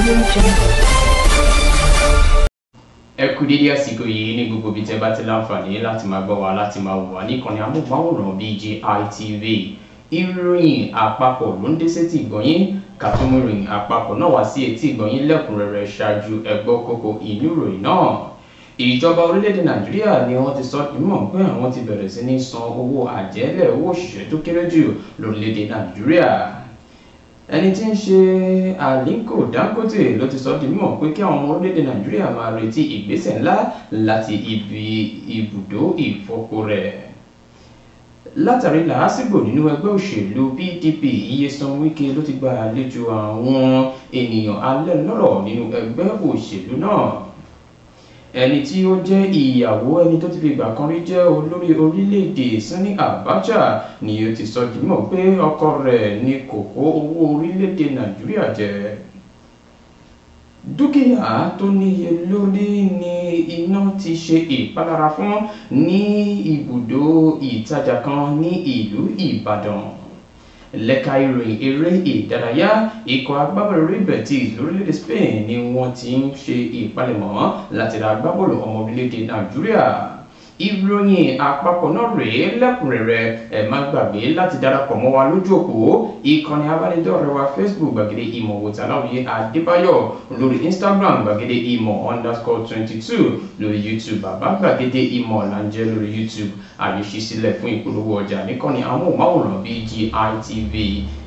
Audio Jungle. Ẹ kú dédé àsìkò yìí ní gbogbo ibi tẹ́ bá ti láǹfààní láti máa gbọ́ wa, láti máa wò wá níkànnì amóhùnmáwòrán BGI TV. Ìròyìn àpapọ̀ ló ń dé sétí ìgbọ̀nyín. Kàtúmù ìròyìn àpapọ̀ náà wá sí etí ìgbọ̀nyín lẹ́kùnrẹ́rẹ́. Ṣáájú, ẹ gbọ́ kókó inú ìròyìn náà. Ìjọba orílẹ̀-èdè Nàìjíríà ni wọ́n ti sọ mímọ̀ pé àwọn ti bẹ̀rẹ̀ sí ní san owó àjẹ́lẹ̀ owó òṣìṣẹ́ tó kéré jù lórílẹ̀-èdè Nàìjíríà. Ẹni tí ń ṣe Aliko Dangote ló ti sọ di mímọ̀ pé kí àwọn ọmọ orílẹ̀-èdè Nàìjíríà máa retí ìgbésẹ̀ ńlá láti ibi ibùdó ìfọpo rẹ̀. Látàrí làásìgbò nínú ẹgbẹ́ òṣèlú PDP, Nyesom Wike ló ti gba àlejò àwọn ènìyàn alẹ́nulọ́rọ̀ nínú ẹgbẹ́ òṣèlú náà. Ẹni tí ó jẹ́ ìyàwó ẹni tó ti fi ìgbà kan rí jẹ́ olórí orílẹ̀-èdè Sani Abacha ni ó ti sọ di mímọ̀ pé ọkọ rẹ̀ ní kò kó owó orílẹ̀-èdè Nàìjíríà jẹ. Dúkìá tó níye lórí ni iná ti ṣe ìpalára fún ní ibùdó ìtajà kan ní ìlú Ìbàdàn. Lẹ́ka ìròyìn eré ìdárayá, ikọ̀ agbábọ́ọ̀lù Real Betis lórílẹ̀‐èdè Spain ni wọ́n ti ń ṣe ìpalẹ̀mọ́ láti ra agbábọ́ọ̀lù ọmọ orílẹ̀‐èdè Nàìjíríà. Ìròyìn àpapọ̀ náà rèé lẹ́kùnrẹ́rẹ́. Ẹ má gbàgbé láti darapọ̀ mọ́ wa lójú òpó ìkànnì abánidọ́rẹ̀ẹ́ wa Facebook, Gbàgede Ìmọ̀ with Aláwìyé Adébáyọ̀, lórí Instagram, Gbàgede Ìmọ̀ _22, lórí YouTube, Bàbá Gbàgede Ìmọ̀ là ń jẹ́ lórí YouTube. Àyè ṣí sílẹ̀ fún ìpolówó ọjà níkànnì amóhùnmáwòrán BGI TV.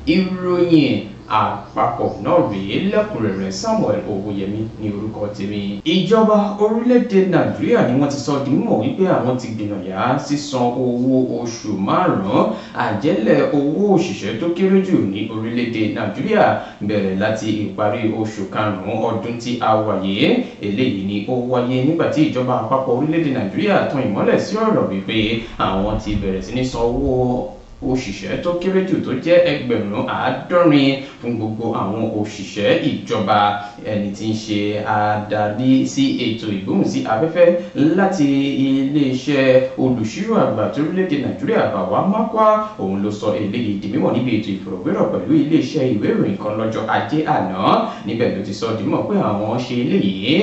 Ìròyìn àpapọ̀ náà rèé lẹ́kùnrẹ́rẹ́. Samuel Owóyẹmí ní orúkọ tèmi. Ìjọba orílẹ̀-èdè Nàìjíríà ni wọ́n ti sọ di mímọ̀ wípé àwọn ti gbìnàyà sísan owó oṣù 5 àjẹ́lẹ̀ owó òṣìṣẹ́ tó kéré jù ní orílẹ̀-èdè Nàìjíríà bẹ̀rẹ̀ láti ìparí oṣù karùn-ún ọdún tí a wà yìí. Eléyìí ni ó wáyé nígbà tí ìjọba àpapọ̀ orílẹ̀-èdè Nàìjíríà tan ìmọ́lẹ̀ sí ọ̀rọ̀ wípé àwọn ti bẹ̀rẹ̀ sí ní san owó òṣìṣẹ́ tó kéré jù tó jẹ́ 70,000 fún gbogbo àwọn òṣìṣẹ́ ìjọba. Ẹni tí ń ṣe adarí sí ètò ìgbóhùnsí afẹ́fẹ́ láti iléeṣẹ́ olùṣírò àgbà torílẹ̀-èdè Nàìjíríà, Bàwá Mákwá, òun ló sọ eléyìí di mímọ̀ níbi ètò ìfọ̀rọ̀wérọ̀ pẹ̀lú iléeṣẹ́ ìwé ìròyìn kan lọ́jọ́ Ajé àná. Níbẹ̀ ló ti sọ di mímọ̀ pé àwọn ṣe eléyìí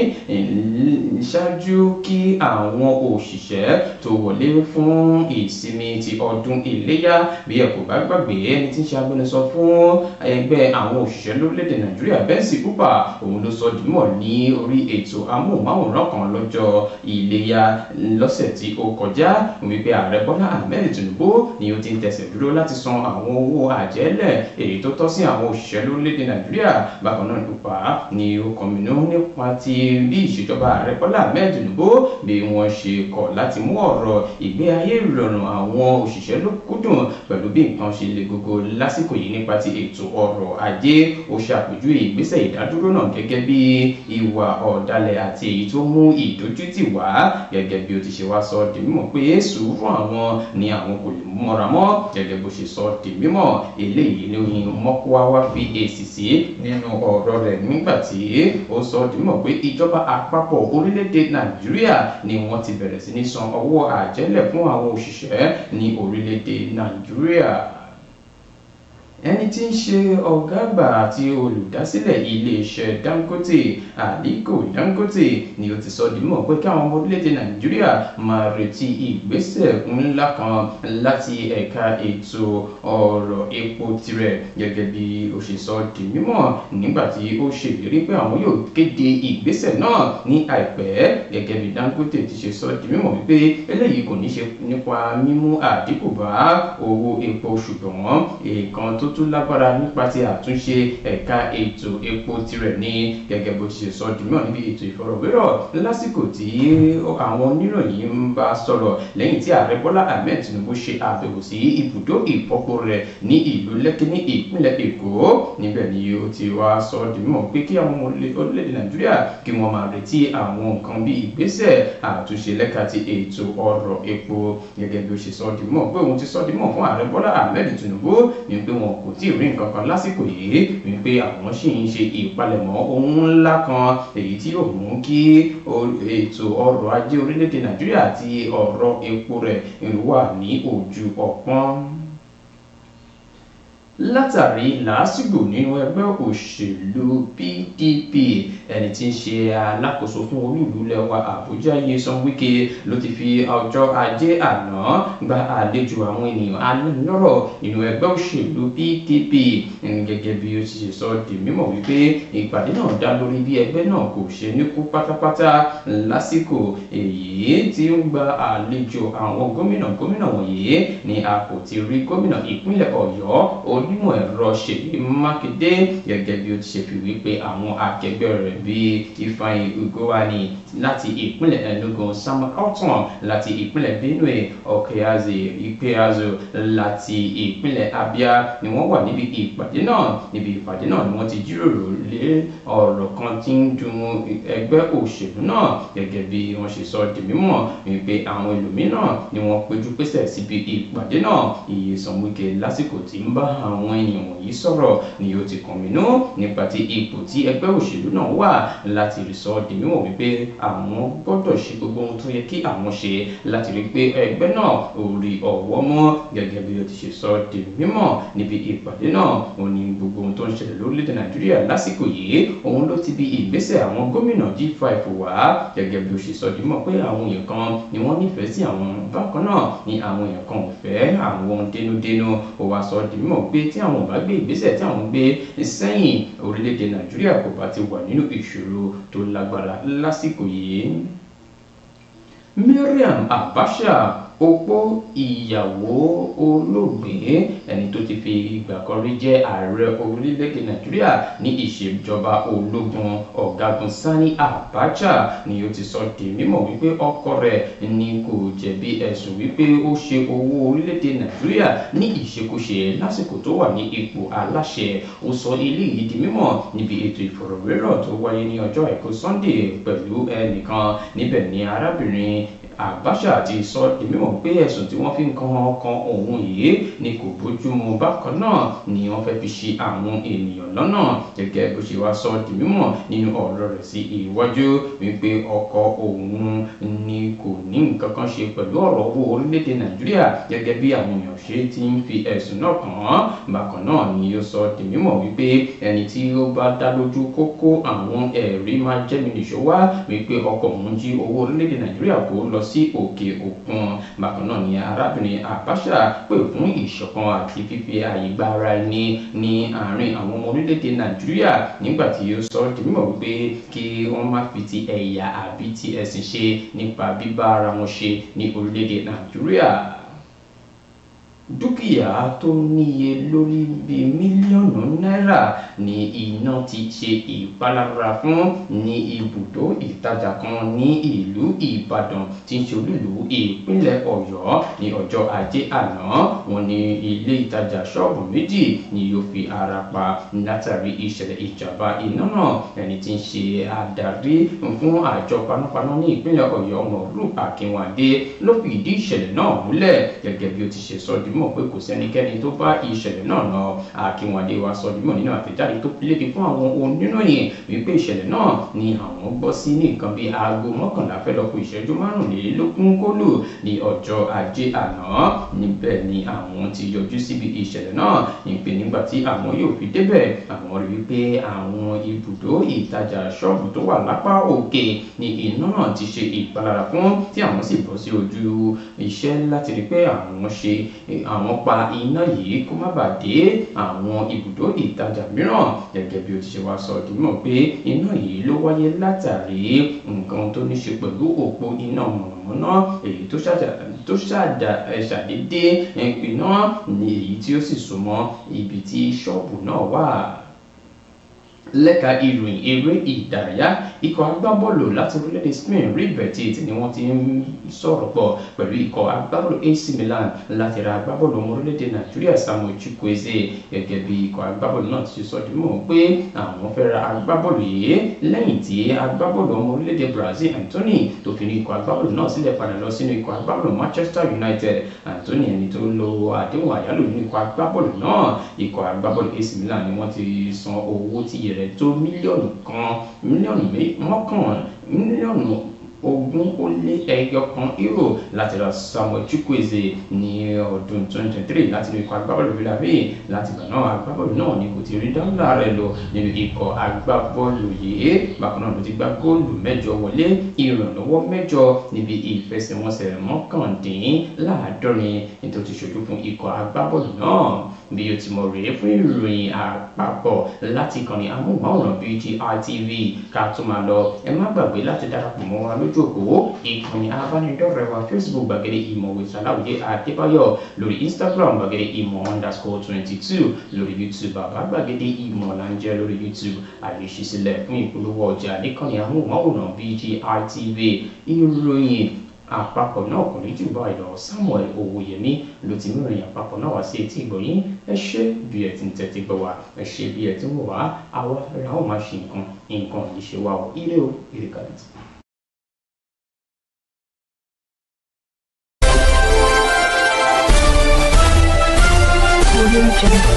ṣáájú kí àwọn òṣìṣẹ́ tó wọlé fún ìsinmi ti ọdún Iléyá. Bí ẹ kò bá gbàgbé, ẹni tí ń ṣe agbẹnusọ fún ẹgbẹ́ àwọn òṣìṣẹ́ lórílẹ̀‐èdè Nàìjíríà, Benson Upah, òun ló sọ dìímọ̀ ní orí ètò amóhùnmáwòrán kan lọ́jọ́ Iléyá lọ́sẹ̀ tí ó kọjá wípé ààrẹ Bọ́lá Ahmed Tinubu ni ó ti ń tẹ̀sẹ̀ dúró láti san àwọn owó àjẹ́lẹ̀ èyí tó tọ́ sí àwọn òṣìṣẹ́ lórílẹ̀‐èdè Nàìjíríà. Bákan náà, Upah ni ó kọminú nípa ti bí ìṣèjọba ààrẹ Bọ́lá Ahmed Tinubu bí wọ́n ṣe kọ̀ láti mú ọ̀rọ̀ ìgbé ayé ìrọ̀rùn àwọn òṣìṣẹ́ lókùnkúndùn pẹ̀lú bí nǹkan ṣe le gógó lásìkò yìí nípa ti ètò ọrọ̀ ajé. Ó ṣàpèjúwe ìgbésẹ̀ ìdádúró náà gẹ́gẹ́ bí ìwà ọ̀dàlẹ̀ àti èyí tó mú ìdójútì wá, gẹ́gẹ́ bí ó ti ṣe wá sọ di mímọ̀ pé sùúrù àwọn ni àwọn kò lè mọ́ra mọ́. Gẹ́gẹ́ bó ṣe sọ di mímọ̀, eléyìí ni Mọ́kúwá wá fi èsì sí nínú ọ̀rọ̀ rẹ̀ nígbà tí ó sọ di mímọ̀ pé ìjọba àpapọ̀ orílẹ̀-èdè Nàìjíríà ni wọ́n ti bẹ̀rẹ̀ sí ní san owó àjẹ́lẹ̀ fún àwọn òṣìṣẹ́ ní orílẹ̀-èdè Nàìjíríà. Ẹni tí ń ṣe ọ̀gá àgbà àti olùdásílẹ̀ iléeṣẹ́ Dangote, Aliko Dangote, ni ó ti sọ di mímọ̀ pé káwọn ọmọ orílẹ̀-èdè Nàìjíríà máa retí ìgbésẹ̀ ńlá kan láti ẹ̀ka ètò ọ̀rọ̀ epo tirẹ̀. Gẹ́gẹ́ bí ó ṣe sọ di mímọ̀ nígbà tí ó ṣèlérí pé àwọn yóò kéde ìgbésẹ̀ náà ní àìpẹ́. Gẹ́gẹ́ bí Dangote ti ṣe sọ di mímọ̀ wípé eléyìí kò ní ṣe nípa mímú àdínkù bá owó epo, ṣùgbọ́n nǹkan tó tún lágbára nípa ti àtúnṣe ẹ̀ka ètò epo tirẹ̀ ní. Gẹ́gẹ́ bó ti ṣe sọ di mímọ̀ níbi ètò ìfọ̀rọ̀wérọ̀ lásìkò tí àwọn oníròyìn ń bá sọ̀rọ̀ lẹ́yìn tí ààrẹ Bọ́lá Ahmed Tinubu ṣe àbẹ̀wò sí ibùdó ìfọpo rẹ̀ ní ìlú Lẹ́kí ní ìpínlẹ̀ Èkó. Níbẹ̀ ni ó ti wá sọ di mímọ̀ pé kí àwọn ọmọ orílẹ̀-èdè Nàìjíríà kí wọ́n máa retí àwọn nǹkan bí ìgbésẹ̀ àtúnṣe lẹ́ka ti ètò ọrọ̀ epo. Gẹ́gẹ́ bí ó ṣe sọ di mímọ̀ pé òun ti sọ di mímọ̀ fún ààrẹ Bọ́lá Ahmed Tinubu ní pé wọn kò tí ì rí nǹkan kan lásìkò yìí, wípé àwọn sì ń ṣe ìpalẹ̀mọ́ ohun ńlá kan èyí tí yóò mú kí ètò ọrọ̀ ajé orílẹ̀-èdè Nàìjíríà àti ọ̀rọ̀ epo rẹ̀ wà ní ojú ọpọ́n. Látàrí làásìgbò nínú ẹgbẹ́ òṣèlú PDP, ẹni tí ń ṣe alákòóso fún olúìlú lẹwa Àbújá Nyesom Wike ló ti fi ọjọ́ ajé àná gba àlejò àwọn ènìyàn alẹ́nulọ́rọ̀ nínú ẹgbẹ́ òṣèlú PDP, gẹ́gẹ́ bí ó ti ṣe sọ di mímọ̀ wípé ìpàdé náà dá lórí bí ẹgbẹ́ náà kò ṣe ní kú pátápátá lásìkò èyí tí ń gba àlejò àwọn gómìnà wọ̀nyí ni a kò ti rí gómìnà ìpínlẹ̀ Ọ̀yọ́ onímọ̀ ẹ̀rọ Ṣèyí Mákindé, gẹ́gẹ́ bí ó ti ṣe fi wípé àwọn akẹgbẹ́ rẹ̀ bíi Ifeanyi Ugwuanyi láti ìpínlẹ̀ Enugu, Samuel Ortom láti ìpínlẹ̀ Benue, Okezie Ikpeazu láti ìpínlẹ̀ Abia ni wọ́n wà níbi ìpàdé náà. Níbi ìpàdé náà ni wọ́n ti jíròrò lé ọ̀rọ̀ kan tí ń dùn ẹgbẹ́ òṣèlú náà, gẹ́gẹ́ bí wọ́n ṣe sọ di mímọ̀ wípé àwọn ẹlòmíràn ni wọ́n péjú pésẹ̀ síbi ìpàdé náà. Nyesom Wike lásìkò tí ń bá àwọn ènìyàn wọ̀nyí sọ̀rọ̀ ni ó ti kọ̀mínú nípa ti ipò tí ẹgbẹ́ òṣèlú náà wà láti rí sọ di mímọ̀ wípé àwọn gbọ́dọ̀ ṣe gbogbo ohun tó yẹ kí àwọn ṣe láti rí pé ẹgbẹ́ náà ò rí ọ̀wọ́ mọ́, gẹ́gẹ́ bí ó ti ṣe sọ di mímọ̀ níbi ìpàdé náà. Ó ní gbogbo ohun tó ń ṣẹlẹ̀ lórílẹ̀‐èdè Nàìjíríà lásìkò yìí òun ló ti bi ìgbésẹ̀ àwọn gómìnà G5 wá, gẹ́gẹ́ bí ó ṣe sọ di mímọ̀ pé àwọn èèyàn kan ni wọ́n nífẹ̀ẹ́ sí àwọn, bákan náà ni àwọn èèyàn kan ò fẹ́ àwọn dénúdénú. Ó wá sọ di mímọ̀ pé tí àwọn bá gbé ìgbésẹ̀ tí àwọn gbé sẹ́yìn, orílẹ̀-èdè Nàìjíríà kò bá ti wà nínú ìṣòro tó lágbára lásìkò yìí. Mariam Abacha, opó ìyàwó olóògbé ẹni tó ti fi ìgbà kan rí jẹ́ ààrẹ orílẹ̀-èdè Nàìjíríà ní ìṣèjọba ológun ọ̀gágun Sani Abacha, ni ó ti sọ di mímọ̀ wípé ọkọ rẹ̀ ni kò jẹ̀bi ẹ̀sùn wípé ó ṣe owó orílẹ̀-èdè Nàìjíríà ní ìṣekúṣe lásìkò tó wà ní ipò aláṣẹ. Ó sọ eléyìí di mímọ̀ níbi ètò ìfọ̀rọ̀wérọ̀ tó wáyé ní ọjọ́ àìkú Sunday pẹ̀lú ẹnìkan. Níbẹ̀ ni arábìnrin Abacha ti sọ di mímọ̀ pé ẹ̀sùn tí wọ́n fi ń kan ọkàn òun yìí ni kò bójúmu, bákan náà ni wọ́n fẹ́ fi ṣì àwọn ènìyàn lọ́nà, gẹ́gẹ́ bó ṣe wá sọ di mímọ̀ nínú ọ̀rọ̀ rẹ̀ sí iwájú wípé ọkọ òun ni kò ní nǹkan kan ṣe pẹ̀lú ọ̀rọ̀ owó orílẹ̀-èdè Nàìjíríà gẹ́gẹ́ bí àwọn èèyàn ṣe ti ń fi ẹ̀sùn náà kàn án. Bákan náà ni ó sọ di mímọ̀ wípé ẹni tí ó bá dá lójú kókó àwọn ẹ̀rí máa jẹ́mi nìṣó wá wípé ọkọ òun jí owó orílẹ̀-èdè Nàìjíríà kó lọ sí òkè òkun. Bákan náà ni arábìnrin Abacha pè fún ìṣọ̀kan àti fífi àyè gba ara ẹni ní àárín àwọn ọmọ orílẹ̀-èdè Nàìjíríà nígbà tí ó sọ di mímọ̀ wípé kí wọ́n má fi ti ẹ̀yà àbí ti ẹ̀sìn ṣe nípa bíbá ara wọn ṣe ní orílẹ̀-èdè Nàìjíríà. Dúkìá tó níye lórí bíi mílíọ̀nù náírà ní iná ti ṣe ìpalára fún ní ibùdó ìtajà kan ní ìlú Ìbàdàn tí ń ṣe olúìlú ìpínlẹ̀ Ọ̀yọ́ ní ọjọ́ ajé àná. Wọ́n ní ilé ìtajà ṣọ́ọ̀bù méjì ni yóò fi ara pa látàrí ìṣẹ̀lẹ̀ ìjàmbá iná náà. Ẹni tí ń ṣe adarí fún àjọ panápaná ní ìpínlẹ̀ Ọ̀yọ́, Moruf Akínwádé, ló fi ìdí ìṣẹ̀lẹ̀ náà múlẹ̀ gẹ́gẹ́ bí ó ti ṣe sọ di mọ̀ pé kò sẹ́nikẹ́ni tó bá ìṣẹ̀lẹ̀ náà lọ. Akínwádé wá sọ di mọ̀ nínú àtẹ̀jáde tó fi léde fún àwọn oníròyìn wípé ìṣẹ̀lẹ̀ náà ni àwọn gbọ́ sí ní nǹkan bíi aago 11 fẹ́ lọ kù ìṣẹ́jú 25 kólù ní ọjọ́ ajé àná. Níbẹ̀ ni àwọn ti yọjú síbi ìṣẹ̀lẹ̀ náà ìpè nígbà tí àwọn yóò fi débẹ̀, àwọn rí wípé àwọn ibùdó ìtajà ṣọ́ọ̀bù tó wà lápá òkè ni iná náà ti ṣe ìpalára fún, tí àwọn sì bọ́ sí ojú iṣẹ́ láti rí pé àwọn pa iná yìí kó má bàa dé àwọn ibùdó ìtajà mìíràn. Gẹ́gẹ́ bí ó ti ṣe wá sọ di mímọ̀ pé iná yìí ló wáyé látàrí nǹkan tó ní ṣe pẹ̀lú òpó iná mọ̀nàmọ́ná èyí tó ṣàdédé gbiná ní èyí tí ó sì súnmọ́ ibi tí ṣọ́ọ̀bù náà wà. Lẹ́ka ìròyìn eré ìdárayá, ikọ̀ agbábọ́ọ̀lù láti orílẹ̀-èdè Spain Real Betis ni wọ́n ti ń sọ̀rọ̀ pọ̀ pẹ̀lú ikọ̀ agbábọ́ọ̀lù AC Milan láti ra agbábọ́ọ̀lù ọmọ orílẹ̀-èdè Nàìjíríà Samuel Chukwueze. Gẹ́gẹ́ bí ikọ̀ agbábọ́ọ̀lù náà ti sọ di mímọ̀ pé àwọn fẹ́ ra agbábọ́ọ̀lù yìí lẹ́yìn tí agbábọ́ọ̀lù ọmọ orílẹ̀-èdè Brazil Anthony tó fi ní ikọ̀ agbábọ́ọ̀lù náà sílẹ̀ padà lọ sínú ikọ̀ agbábọ́ọ̀lù Manchester United. Anthony ẹni tó lo àdéhùn àyálò nínú ikọ̀ agbábọ́ọ̀lù náà. Ikọ̀ agbábọ́ọ̀lù AC Milan ni wọ́n ti san owó tí iye rẹ̀ tó mílíọ̀nù €21 láti ra Samuel Chukwueze ní ọdún 2023 láti inú ikọ̀ agbábọ́ọ̀lù Villarreal. Láti ìgbà náà, agbábọ́ọ̀lù náà ni kò ti rí dọ́là rẹ̀ lò nínú ikọ̀ agbábọ́ọ̀lù yìí. Bákan náà ló ti gbá góòlù 8 wọlé, ìrànlọ́wọ́ 8 níbi ìfẹsẹ̀wọnsẹ̀ 79 nítorí ti ṣojú fún ikọ̀ agbábọ́ọ̀lù náà. Bí o ti mọ̀ rèé fún ìròyìn àpapọ̀ láti ìkànnì amóhùnmáwòrán BGI TV. Ká tó máa lọ, ẹ má gbàgbé láti darapọ̀ mọ́ wa lójú òpó ìkànnì abánidọ́rẹ̀ẹ́ wa Facebook Gbàgede Ìmọ̀ with Aláwìyé Adébáyọ̀, lórí Instagram Gbàgede Ìmọ̀ _22, lórí YouTube Bàbá Gbàgede Ìmọ̀ là ń jẹ́ lórí YouTube. Àyè ṣí sílẹ̀ fún ìpolówó ọjà níkànnì amóhùnmáwòrán BGI TV. Ìròyìn àpapọ̀ náà kò ní jù báyìí lọ. Samuel Owóyẹmí ló ti mú ìròyìn àpapọ̀ náà wá sí etí ìgbọ̀nyín. Ẹ ṣé bí ẹ ti ń tẹ́tí gbọ́ wa, ẹ ṣé bí ẹ ti ń wò wá. Àwa la ó máa ṣe nǹkan, nǹkan ò ní ṣe wá o. Ire o, ire kàbìtì. Audio Jungle.